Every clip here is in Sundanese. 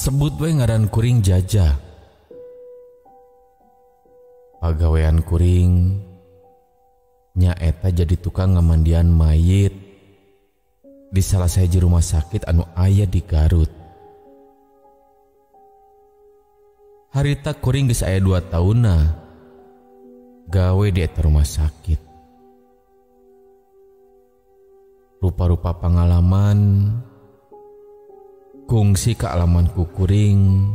Sebut we ngaran kuring Jaja. Pagawean kuring nyaeta jadi tukang ngamandian mayit di salah sahiji rumah sakit anu aya di Garut. Harita kuring geus aya 2 taunna gawe di eta rumah sakit. Rupa-rupa pangalaman kungsi kaalaman ku kuring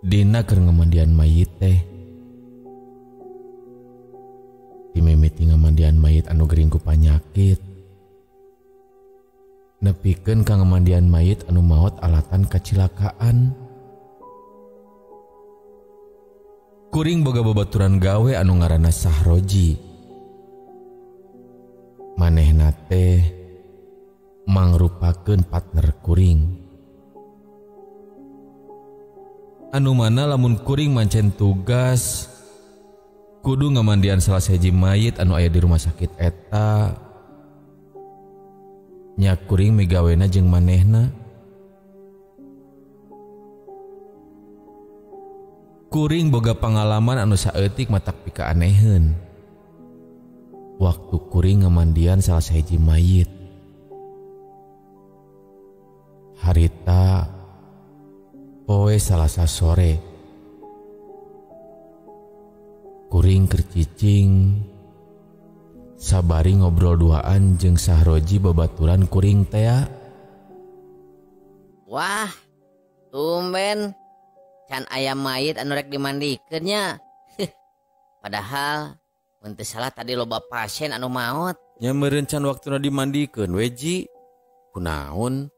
dina keur ngamandian mayit teh. Dimimiti ngamandian mayit anu gering ku panyakit, nepikeun ka ngamandian mayit anu maot alatan kacilakaan. Kuring boga babaturan gawe anu ngaranna Sahroji. Manehna teh mangrupakeun partner kuring. Anu mana lamun kuring mancen tugas kudu ngamandian salah sahiji mayit anu aya di rumah sakit eta, nya kuring migawena jeung manehna. Kuring boga pangalaman anu saeutik matak pikaaneheun waktu kuring ngamandian salah sahiji mayit. Harita poe Salasa sore, kuring keur cicing sabari ngobrol duaan jeung Sahroji babaturan kuring tea. Wah, tumben can aya mayit anu rek dimandikeun nya. Padahal mun teu salah tadi loba pasien anu maot. Nya meureun can waktuna dimandikeun we ji. Kunaon?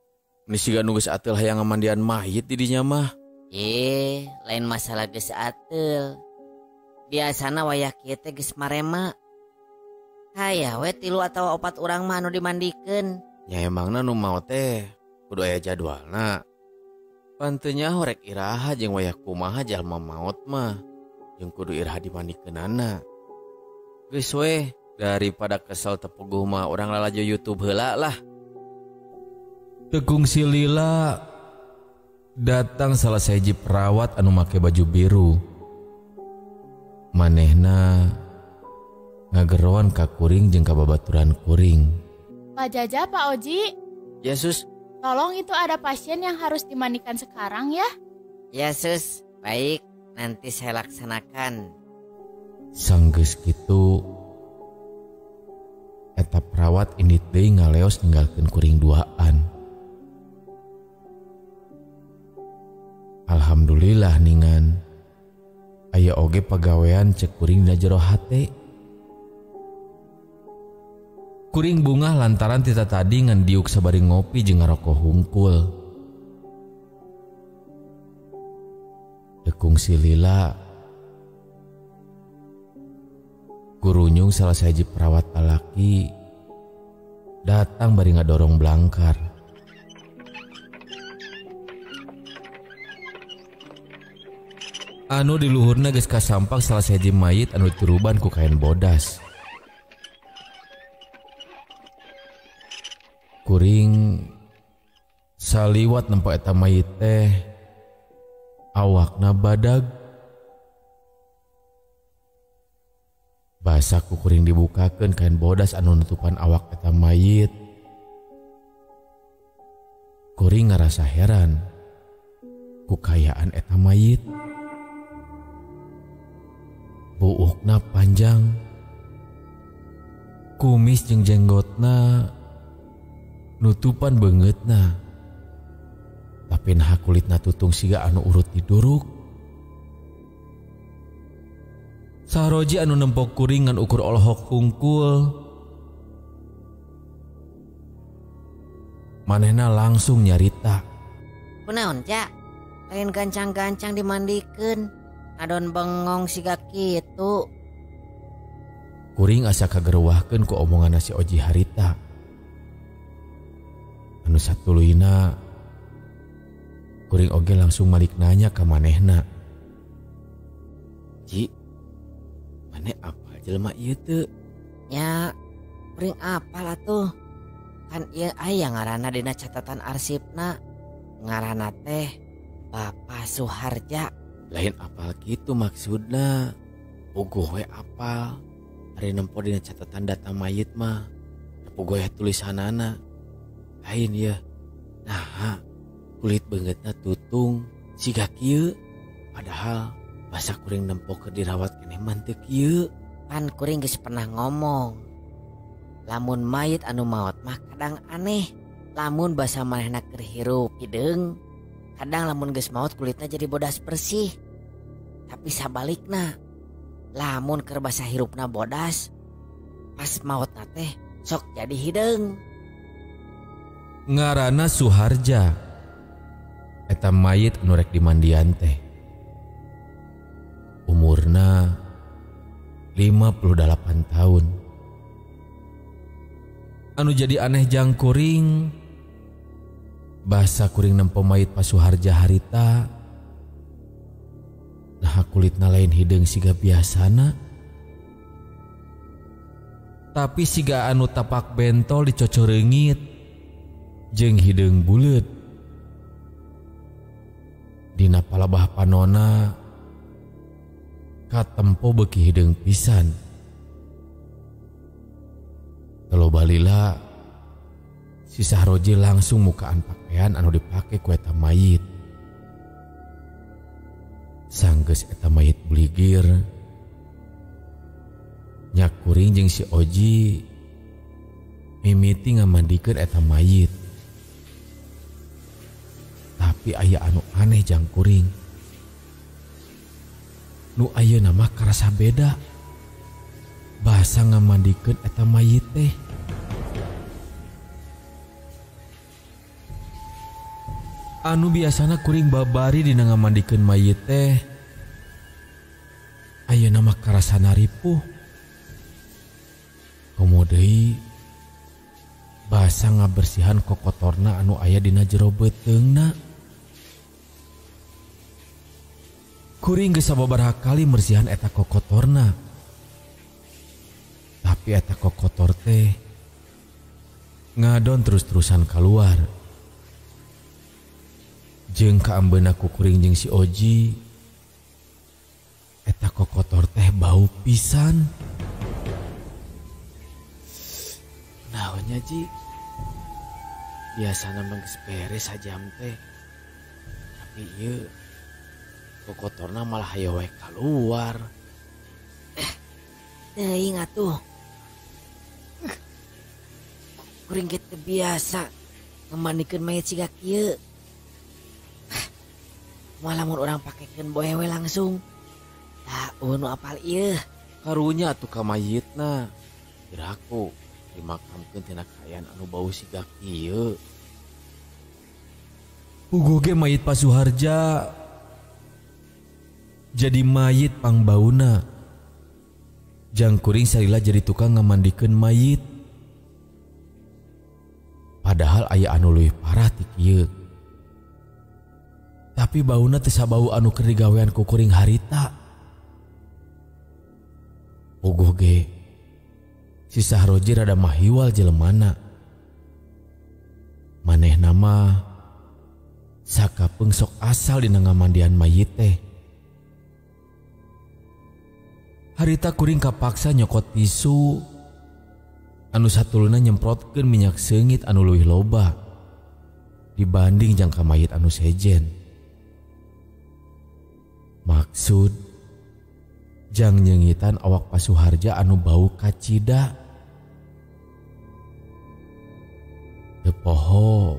Ini siga nu geus ateul hayang ngamandian mayit di dinya mah. Lain masalah geus ateul. Biasana wayah kieu teh geus marema. Haya we 3 atawa 4 urang mah anu dimandikeun. Nya emangna nu maot teh kudu aya jadwalna. Pan teu nyaho rek iraha jeung wayah kumaha jalma maot mah jeung kudu iraha dimandikeunana. Geus we daripada kesel tepuguh mah urang lalajo YouTube heula lah. Tekung silila datang salah sahiji perawat anu make baju biru. Manehna ngageroan ka kuring jeung ka babaturan kuring. Pak Jaja, Pak Oji. Yesus. Tolong itu ada pasien yang harus dimandikan sekarang ya. Ya Sus, baik, nanti saya laksanakan. Sanggeus kitu eta perawat indit deui ngaleos ninggalkeun kuring duaan. Alhamdulillah ningan aya oge pagawean cek kuring dina jero hate. Kuring bungah lantaran tita tadi ngan diuk sabari ngopi jeung ngaroko hungkul. Dekung silila kurunyung salah sahiji perawat lalaki datang bari ngadorong blangkar. Anu di luhurna geus kasampak salah sahiji mayit anu dituruban ku kain bodas. Kuring saliwat nempo eta mayit teh awakna badag. Basa ku kuring dibukakeun kain bodas anu nutupan awak eta mayit. Kuring ngarasa heran ku kayaan eta mayit. Buukna panjang, kumis jeung jenggotna nutupan beungeutna, tapi naha kulitna tutung siga anu urut diduruk. Sahroji anu nempok kuring ngan ukur olohok hungkul, manehna langsung nyarita. Kunaon Cak? Lain gancang-gancang dimandikeun, adon bengong siga kitu. Kuring asa kagerwahkeun ku omongan si Oji harita. Anu satuluyna kuring oge langsung malik nanya ka manehna. Ji, maneh apal jelema ieu teu? Nya, kuring apal atuh. Kan ieu aya ngaranna dina catatan arsipna. Ngaranna teh Bapak Suharja. Lain apal kitu maksudna. Puguh we apal. Ari nempo dina catatan data mayit mah. Puguh ya tulisanana. Lain ya. Nah, kulit beungeutna tutung siga kieu. Padahal basa kuring nempo keur dirawat keneh mah teu kieu. Pan kuring geus pernah ngomong. Lamun mayit anu maot mah kadang aneh. Lamun basa manehna keur hirup hideung, kadang lamun geus maot kulitna jadi bodas bersih. Tapi sabalikna, lamun keur basa hirupna bodas, pas maotna teh sok jadi hideung. Ngaranna Suharja. Eta mayit anu rek dimandian teh. Umurna 58 tahun. Anu jadi aneh jang kuring, basa kuring nempo mayit Pak Suharja harita. Nah kulitna lain hideung siga biasana. Tapi siga anu tapak bentol dicocoreungit jeung hideung buleut. Dina palabah panona katempo beuki hideung pisan. Telo balila si Sahroji langsung mukaan pakaian anu dipake ku eta mayit. Sanggeus eta mayit buligir, nyak kuring jeung si Oji mimiti ngamandikeun eta mayit. Tapi aya anu aneh jang kuring. Nu ayeuna mah karasa beda. Basa ngamandikeun eta mayit teh. Anu biasana kuring babari dina ngamandikeun mayit teh, ayeuna mah karasa naripuh. Komo deui basa ngabersihan kokotorna anu aya dina jero beuteungna. Kuring geus sababaraha kali mersihan eta kokotorna. Tapi eta kokotor teh ngadon terus-terusan keluar. Jeung kaambeuna ku kuring jeung si Oji, eta kokotor teh bau pisan. Naonnya Ji? Biasana mah geus beres sajam teh. Tapi ieu kokotorna malah hayo we kaluar. Teuing atuh. Kuring ge teu biasa ngamandikeun mayit siga kieu. Malah mun urang pakekeun boe we langsung. Tah eueuh nu apal ieu. Karunya atuh ka mayitna. Kiraku dimakamkeun tina kaayaan anu bau siga kieu. Puguh ge mayit Pak Suharja jadi mayit pangbauna. Jang kuring salila jadi tukang ngamandikeun mayit. Padahal aya anu leuwih parah ti kieu. Tapi bauna teu sabau anu keur digawean ku kuring harita. Puguh ge si Sahroji rada mahiwal jelemana. Manehna mah sakapeung sok asal dina ngamandian mayit teh. Harita kuring kapaksa nyokot tisu anu satuluna nyemprotkeun minyak seungit anu leuwih loba dibanding jangka mayit anu sejen. Maksud jang nyengitan awak Pak Suharja anu bau kacida. Teu poho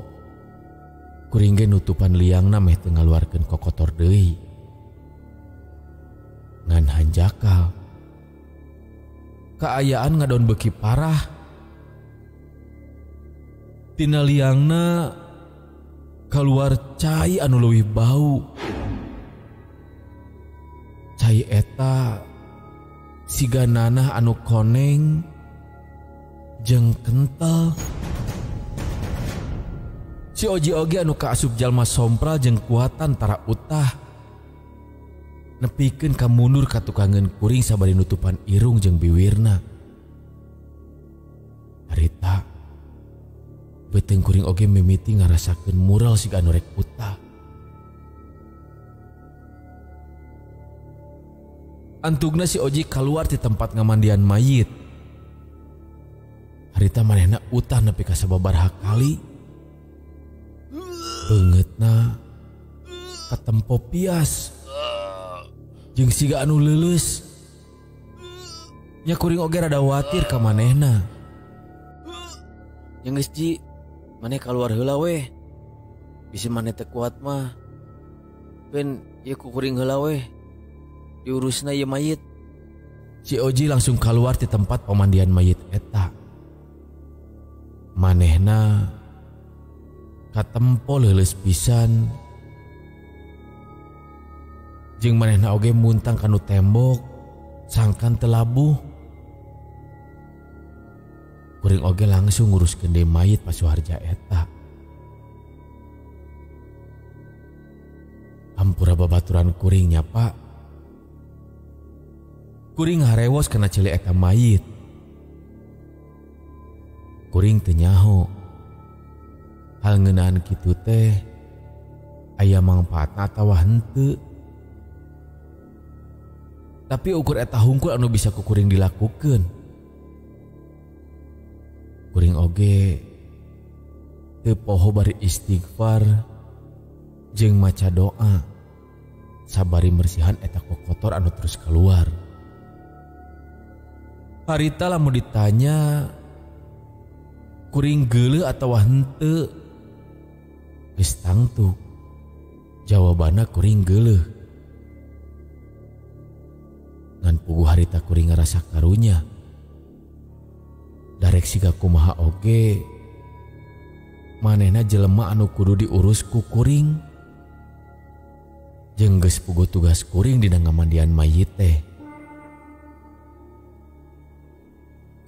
kuring ge nutupan liangna meh teu ngaluarkeun kokotor deui. Ngan hanjakal kaayaan ngadon beuki parah. Tina liangna kaluar cai anu leuwih bau. Cai eta siga nanah anu koneng jeung kental. Si Oji oge anu kaasup jalma sompral jeung kuatan tara utah. Nepikeun ka mundur ka tukangeun kuring sabari nutupan irung jeung biwirna. Harita Beuteung kuring oge mimiti ngarasakeun mural siga anu rek utah. Antugna si Oji keluar di tempat ngamandian mayit. Harita manehna utah nepi ka sababaraha kali. Beungeutna katempo pias jeung siga anu leuleus. Nya kuring oge rada watir ka manehna. Nya geus Ji, maneh kaluar heula weh. Bisi maneh teu kuat mah. Ben ieu ku kuring heula weh. Diurusna ieu mayit. Si Oji langsung keluar di tempat pemandian mayit eta. Manehna katempo leuleus pisan. Jeung manehna oge muntang kanu tembok sangkan teu labuh. Kuring oge langsung nguruskeun deui mayit Pak Suharja eta. Hampura babaturan kuringnya Pak. Kuring harewos kana ceuli eta mayit. Kuring teu nyaho hal ngeunaan kitu teh aya mangpaatna atawa henteu. Tapi ukur eta hungkul anu bisa ku kuring dilakukeun. Kuring oge teu poho bari istighfar jeung maca doa sabari mersihan eta kokotor anu terus keluar. Harita lamun ditanya kuring geuleuh atawa henteu, geus tangtu jawabanna kuring geuleuh. Ngan puguh harita kuring ngarasa karunya. Darek siga kumaha oge manehna jelema anu kudu diurus ku kuring. Jeung geus puguh tugas kuring dina ngamandian mayit teh.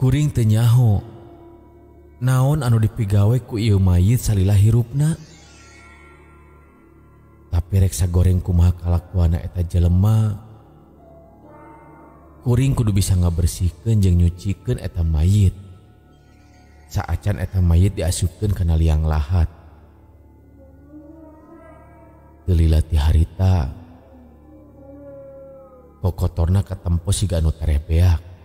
Kuring teu nyaho naon anu dipigawe ku ieu mayit salila hirupna. Tapi rek sagoreng kumaha kalakuanna eta jelema, kuring kudu bisa ngabersihkeun jeung nyucikeun eta mayit. Saacan eta mayit diasupkeun kana liang lahat. Teu lila ti harita kokotorna katempo siga anu tereh beak.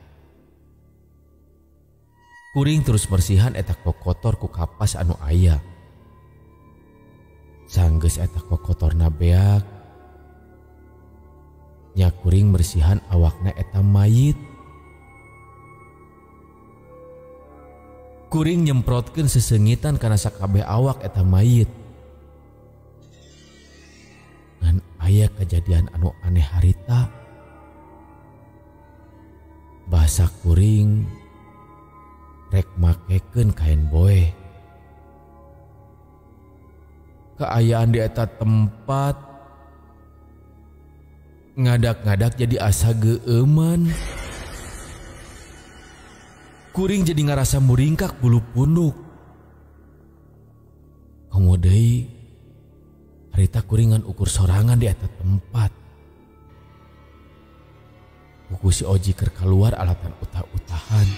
Kuring terus bersihan eta kokotor ku kapas anu aya. Sanggeus eta kokotorna beak, nya kuring bersihan awakna eta mayit. Kuring nyemprotkeun sesengitan kana sakabeh awak eta mayit. Ngan aya kejadian anu aneh harita. Bahasa kuring rek makekeun kain boe. Kaayaan di eta tempat ngadak-ngadak jadi asa geueuman. Kuring jadi ngarasa muringkak bulu punduk. Komo deui harita kuringan ukur sorangan di eta tempat. Buku si Oji keur kaluar alatan utah-utahan.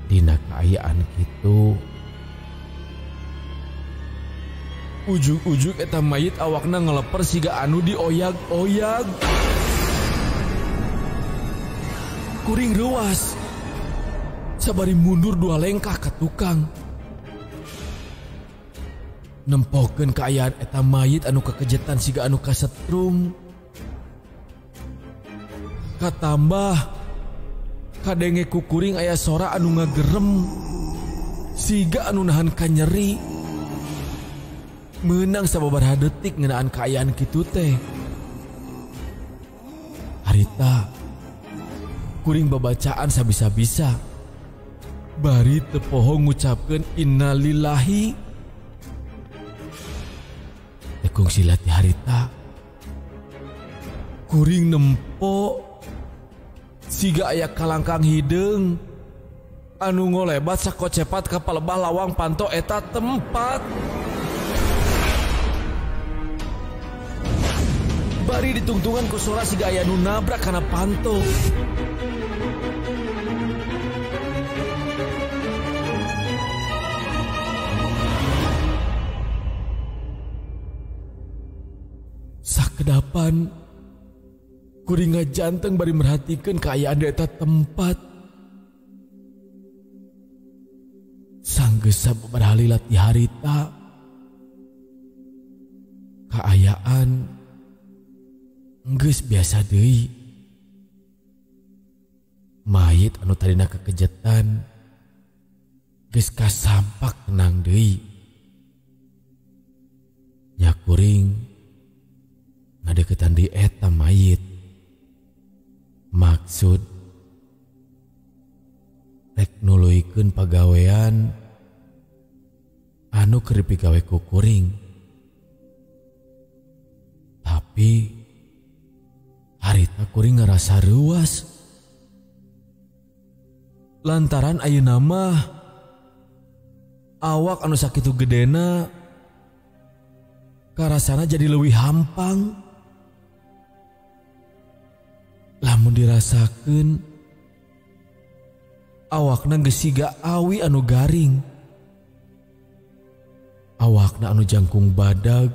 Dina kaayaan kitu, ujug-ujug eta mayit awakna ngeleper siga anu dioyag-oyag. Kuring reuas sabari mundur dua lengkah ka tukang. Nempokeun kaayaan eta mayit anu kakejetan siga anu kasetrum. Katambah kadenge ku kuring aya sora anu ngagerem siga anu nahan kanyeri. Meunang sababaraha detik ngeunaan kaayaan kitu teh. Harita kuring babacaan sabisa-bisa bari teu poho ngucapkeun innalillahi. Teu kungsi lati harita kuring nempo siga aya kalangkang hideung anu ngolebat sakocepat ka palebah lawang panto eta tempat. Bari ditungtungan ku sora siga aya nu nabrak kana panto. Sakedapan kuring ngajanteng bari merhatikeun kaayaan di eta tempat. Sanggeus sababaraha lila ti harita kaayaan geus biasa deui. Mayit anu tadina kekejetan geus kasampak tenang deui. Nya kuring ngadeukeutan deui eta mayit. Maksud rek nuluykeun pagawean anu keur dipigawe ku kuring. Tapi harita kuring ngarasa reuas. Lantaran ayeuna mah awak anu sakitu gedena karasana jadi leuwih hampang. Lamun dirasakeun awakna geus siga awi anu garing. Awakna anu jangkung badag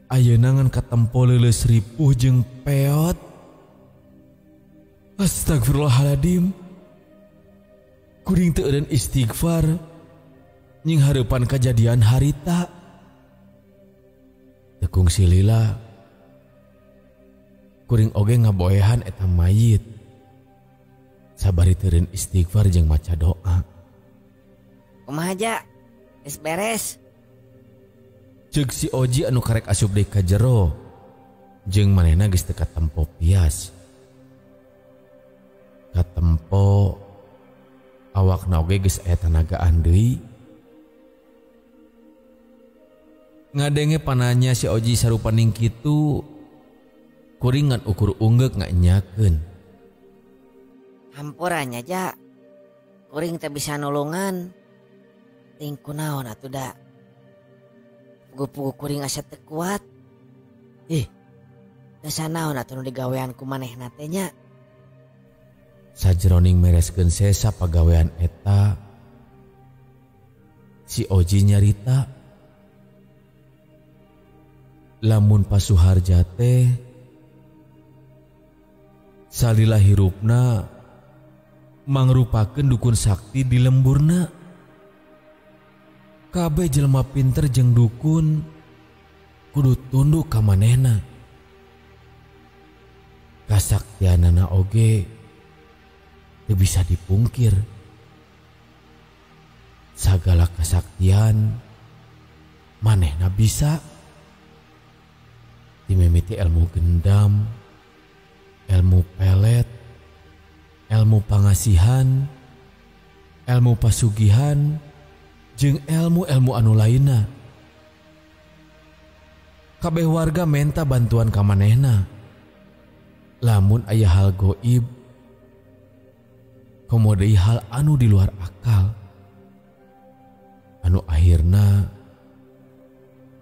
ayeuna ngan katempo leuleus ripuh jeung peot. Astagfirullahaladzim. Kuring teu eureun istighfar nying hareupan kajadian harita. Teu kungsi lila kuring oge ngaboehan eta mayit. Sabari teu eureun istighfar jeung maca doa. Kumaha ja? Geus beres. Ceuk si Oji anu karek asup deui ka jero jeung manehna geus teu katempo pias. Katempo awakna oge geus aya tanagaan deui. Ngadenge pananya si Oji sarupaning kitu, kuring ngan ukur unggeuk ngaenyakeun. Hampura nya ja, kuring teu bisa nulungan. Ting kunaon atuh da. Pugu-pugu kuring asa teu kuat. Ih, dasa naon atuh nu digawean ku manehna teh nya. Sajroning mereskeun sesa pagawean eta, si Oji nyarita lamun Pak Suharja teh salila hirupna mangrupakeun dukun sakti di lemburna. Kabeh jelema pinter jeung dukun kudu tunduk ka manehna. Kasaktianana oge teu bisa dipungkir. Sagala kasaktian manehna bisa. Dimimiti ilmu gendam, ilmu pelet, ilmu pangasihan, ilmu pasugihan, jeung ilmu-ilmu anu lainna. Kabeh warga menta bantuan ka manehna. Lamun aya hal goib, komo deui hal anu di luar akal, anu akhirna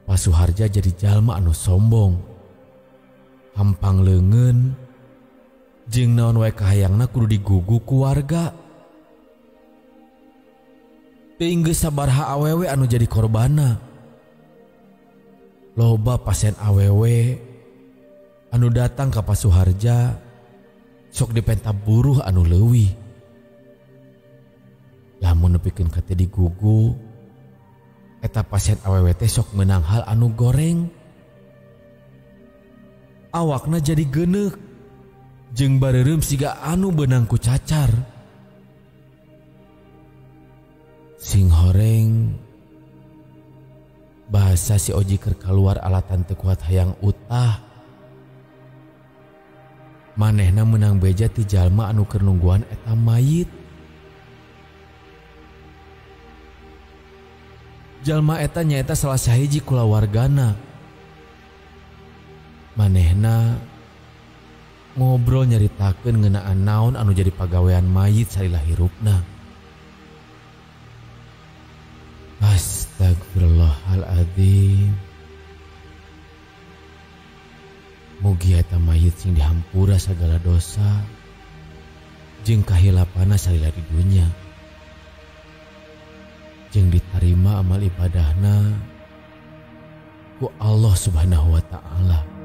Pak Suharja jadi jalma anu sombong, hampang leungeun, jeung naon wae kahayangna kudu digugu ku warga. Teuing geus sabaraha awewe anu jadi korbana. Loba pasien awewe anu datang ka Pak Suharja sok dipenta buruh anu leuwih. Lamun nepikeun ka teu digugu, eta pasien awewe teh sok meunang hal anu goreng. Awakna jadi geuneuk jeung bareureum siga anu beunang ku cacar. Sing horeng bahasa si Oji keur kaluar alatan teu kuat hayang utah. Manehna meunang beja ti jalma anu keur nungguan eta mayit. Jalma eta nyaeta salah sahiji kulawargana. Manehna ngobrol nyaritakeun ngeunaan naon anu jadi pagawean mayit salila hirupna. Astagfirullahaladzim. Mugi eta mayit sing dihampura sagala dosa jeung kahilapana salila di dunya, jeung ditarima amal ibadahna ku Allah Subhanahu wa Ta'ala.